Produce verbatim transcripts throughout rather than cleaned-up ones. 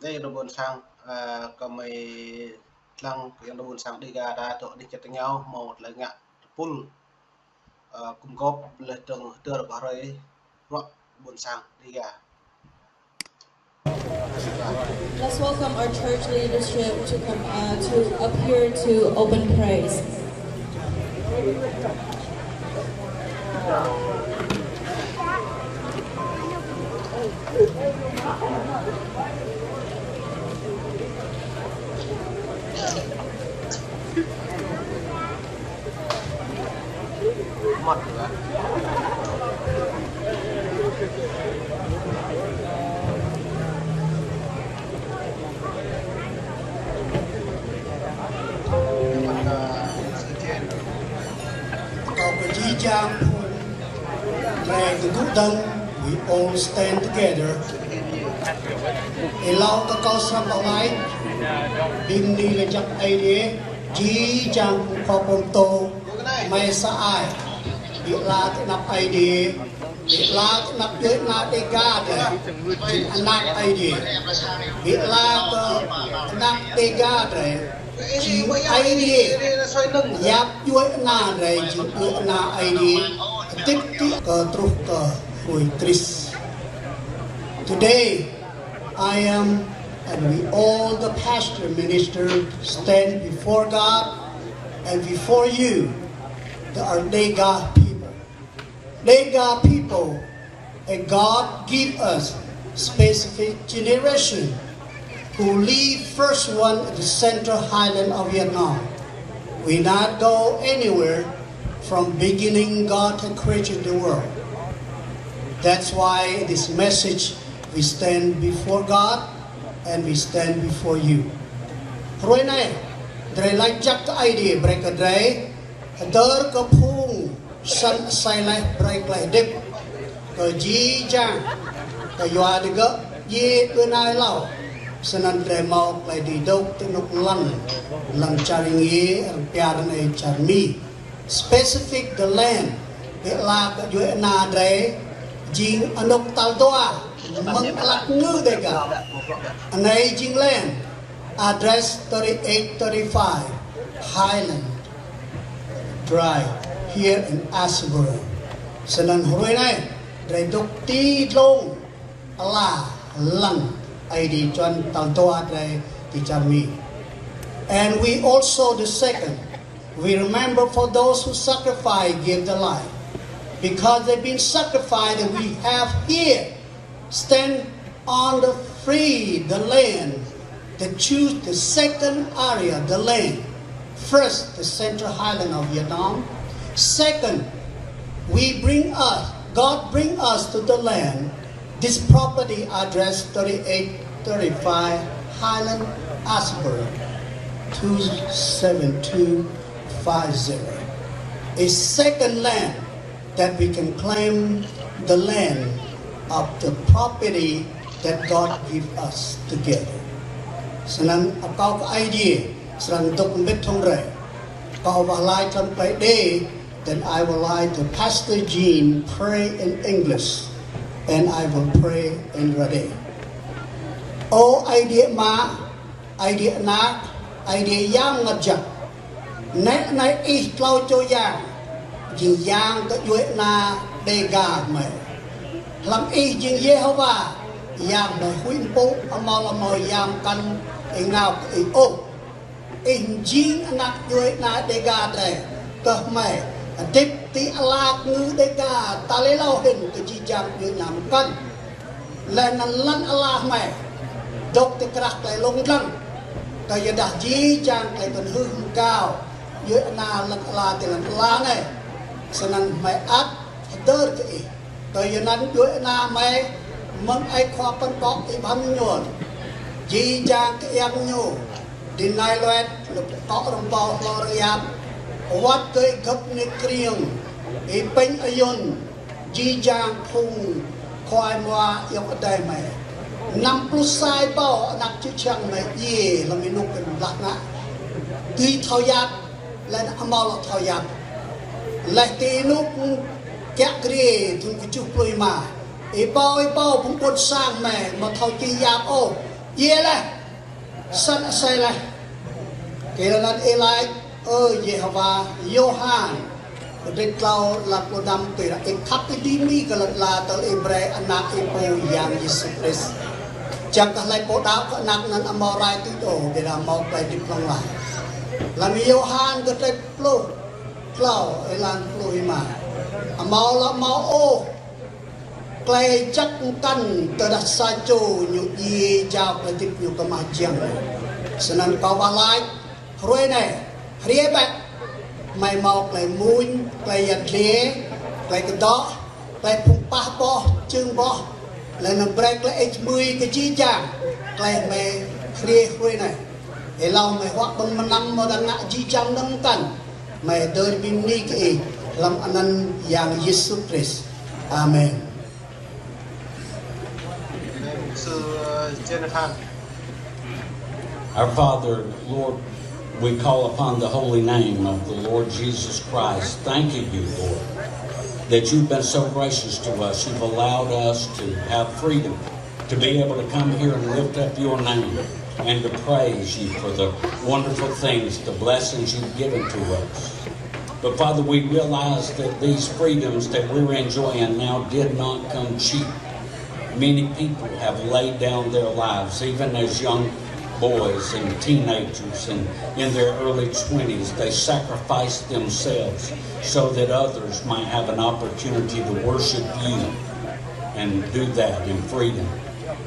Dêh, ƀôn sang, ơ, kơ mơi lăng, kơ ƀôn sang Dêga ta dŏ anih čar tơngiao, hmâo tơlơi ngă tơpul, ơ, kŭm gŏp leh dơ̆ng hơdơr pơhrơi, ruă ƀôn sang Dêga. Let's welcome our church leadership to come, uh, to up here to open praise. Kâo kơ jih jang phung drei tơgŭ dơ̆ng, we all stand together. Êlâo kơ kâo srăng pơklaih, bơni laĭ jăk Aê Diê, jih jang phung khua pơtô, mơi sa ai, ƀiă lă kơ anăp Aê Diê, ƀiă lă kơ anăp djuai ana Dêga drei, jing anăp Aê Diê. Ƀiă lă kơ anăp Dêga drei, jing Aê Diê yap djuai ana drei, jing djuai ana Aê Diê hơdip tĭ kơ truh kơ Ơi Krist. Today, I am, and we all the pastor minister stand before God and before you, the, our Dêga people. Dêga people, a God give us specific generation who live first one at the Central Highland of Vietnam. We not go anywhere from beginning God had created the world. That's why this message we stand before God and we stand before you. Hrơi anai, drei laĭ jăk kơ Aê Diê brơi kơ drei, hơdơr kơ phung săn asơi laih brơi tơlơi hơdip kơ jih jang, kơ yua dơ̆ng gơ̆ djai tui anai hlâo, snăn drei hmâo tơlơi dưi dôk ti anôk lăn, lăn čar êngiê, arăng pia anai čar Mi. Specific the land, ƀiă lă kơ djuai ana drei, jing anôk tal dua mơ̆ng alăk ngư Dêga. Anai jing land, address thirty-eight thirty-five Highland Drive here in Ashburn. Snăn hrơi anai, drei dôk ti dlông ala lăn Aê Diê čuăn tal dua drei ti čar Mi. And we also the second, we remember for those who sacrifice, give the life. Because they've been sacrificed, we have here stand on the free the land, the choose the second area, the land. First, the Central Highland of Vietnam. Second, we bring us, God bring us to the land. This property address thirty-eight thirty-five Highland Ashburn, two seven two five zero. A second land that we can claim the land of the property that God give us together. Snăn akâo kơ Aê Diê srăng dôk mbĭt hŏng drei. Kâo wah laĭ hlăm klei Êđê, then I will laĭ to Pastor Jean pray in English, and I will pray in Rađê. Ơ Aê Diê Ama, Aê Diê Anak, Aê Diê Yang Mngăt Jăk. Nĕ anai Ih tlâo čô Yang, jing Yang kơ djuai ana Dêga hmei. Hlăm Ih jing Yêhôwa, Yang hmei huĭ mpŭ, amâo lŏ mâo yang mkăn êngao kơ Ih ôh. Ih mjing anak djuai ana Dêga drei kơ hmei, hơdip ti alăk ngư Dêga, tal êlâo hĭn kơ jih jang djuai ana mkăn. Leh anăn lăn ala hmei dôk ti krah klei lông dlăng, kơ yua dah jih jang klei kơnhưm gao djuai ana lăn ala ti lăn ala anei. Snăn hmei ăt hơdơr kơ Ih. Kơ yua anăn djuai ana hmei mơ̆ng ai khua păn kŏ Y Bhăn Nhôn, jih jang kơ yang ñu, Ding Nai Luet, lŏ kŏ rơmbâo hlô rơyap, wăt kơ Y Găp Nai Kriêng, Y Pêñ Ayun, jih jang phung khua mua ayŏng adei hmei. Năm pluh sa êbâo anak čư̆ čhiăng hmei djiê hlăm ênuk kơ blah ngă. Dưi thâo yap, leh anăn amâo lŏ thâo yap. Leh ti ênuk kiă kriê thŭn kjuh pluh êma, êbâo êbâo phung ƀuôn sang hmei amâo thâo či yap ôh. Djai laih, sat asơi laih. Kơ anŭn ih laĭ: Ơ Yêhôwa. Yôhan, kơdrêč klâo, lăm pluh năm tui ră: Ih khăp ih dĭ mơ̆n kơ lŏn ala tơl ih brơi Ană ih pô Yang Yêsu Krist. Čang kơ hlơi pô đaŏ kơ Ană anŭn amâo rai tui ôh, ƀiădah hmâo klei hơdip hlŏng lar. Lăm Yôhan kơdrêč pluh klâo, êlan pluh rơma: Amâo lŏ hmâo ôh klei jăk mơkăn tơdah sa čô ñu djai jao klei hơdip ñu kơ mah jiăng. Snăn kâo wah laĭ: Hruê anai, hriê bĕ, hmei hmâo klei mmuñ, klei yăl dliê, klei kơdŏ, klei phung pah boh, čưng boh, laih anŭn brơi klei hơêč hmưi kơ jih jang klei hmei hriê hruê anai. Êlâo hmei huă ƀơ̆ng mơnăm amâodah ngă jih jang anŭn mơkăn, hmei dơ̆ng bi mni kơ ih hlăm anăn Yang Yêsu Krist. Amen. Sư Jonathan. Our Father, Lord, we call upon the holy name of the Lord Jesus Christ, thanking you, Lord, that you've been so gracious to us. You've allowed us to have freedom to be able to come here and lift up your name and to praise you for the wonderful things, the blessings you've given to us. But Father, we realize that these freedoms that we're enjoying now did not come cheap. Many people have laid down their lives, even as young boys and teenagers and in their early twenties. They sacrificed themselves so that others might have an opportunity to worship you and do that in freedom.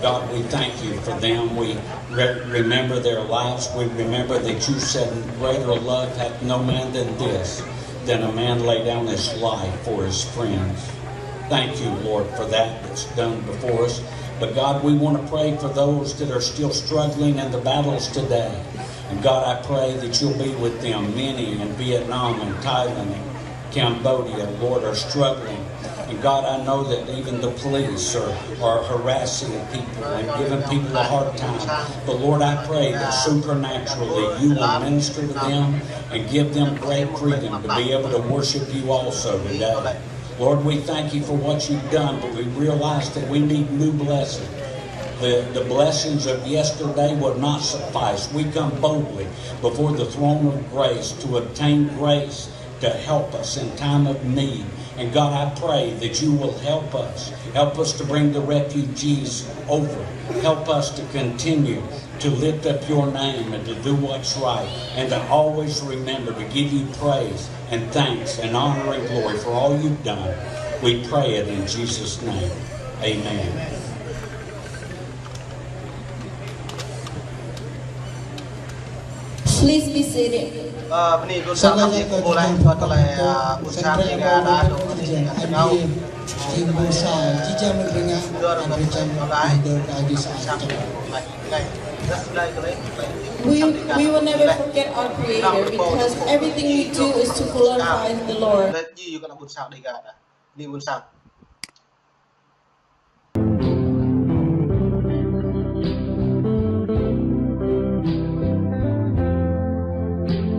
God, we thank you for them. We re-, remember their lives. We remember that you said, "Greater love hath no man than this, than a man lay down his life for his friends." Thank you, Lord, for that that's done before us. But God, we want to pray for those that are still struggling in the battles today. And God, I pray that you'll be with them. Many in Vietnam and Thailand and Cambodia, Lord, are struggling. And God, I know that even the police are, are harassing people and giving people a hard time. But Lord, I pray that supernaturally you will minister to them and give them great freedom to be able to worship you also today. Lord, we thank you for what you've done, but we realize that we need new blessings. The, the blessings of yesterday will not suffice. We come boldly before the throne of grace to obtain grace to help us in time of need. And God, I pray that you will help us. Help us to bring the refugees over. Help us to continue to lift up your name and to do what's right and to always remember to give you praise and thanks and honor and glory for all you've done. We pray it in Jesus' name. Amen. Please be seated. Ơ, bơni ƀuôn sang, ơ, ƀuôn sang Dega đa dŏ, We, we will never forget our Creator because everything we do is to glorify the Lord.